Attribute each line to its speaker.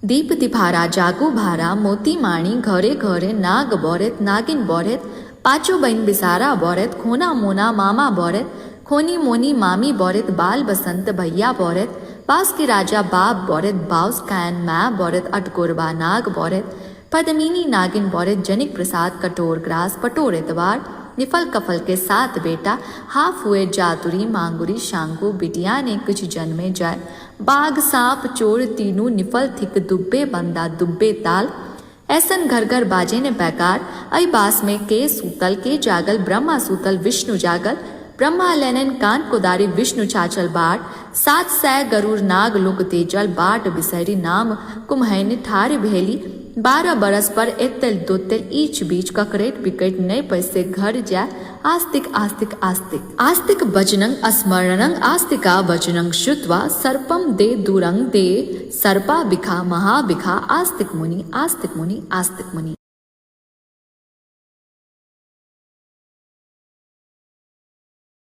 Speaker 1: दीप तिफारा जागू भारा मोती माणी घरे घरे नाग बोरेत नागिन बोरेत पाचो बहिन बिसारा बोरेत खोना मोना मामा बोरेत खोनी मोनी मामी बोरेत बाल बसंत भैया बोरेत बास के राजा बाप बोरेत बाउस can मै बोरेत अटगोरबा नाग बोरेत पद्मिनी नागिन बोरेत जनिक प्रसाद कटोर ग्रास पटोर एतवार निफल कफल के सात बेटा हाफ हुए जातुरी मांगुरी शांगू बिटिया ने कुछ जन्मे जाय बाघ सांप चोर तीनू निफल थिक दुब्बे बंदा दुब्बे ताल ऐसन घर घर बाजे ने पैकार अई बास में के सूतल के जागल ब्रह्मा सूतल विष्णु जागल ब्रह्मा लेनन कान कोदारी विष्णु छाछल बाट 700 गरुड़ नाग लोक तेजल बाट बिसहरी नाम कुम्हैन ठार भेली 12 बरस पर एतल दोतल ईच बीच ककरेट बिकट नहि पैसे घर जाय आस्तिक आस्तिक आस्तिक आस्तिक वचनं स्मरणं आस्तिका वचनं श्रुत्वा सर्पम दे दुरंग दे सर्पा बिखा महाबिखा आस्तिक मुनि आस्तिक मुनि आस्तिक मुनि।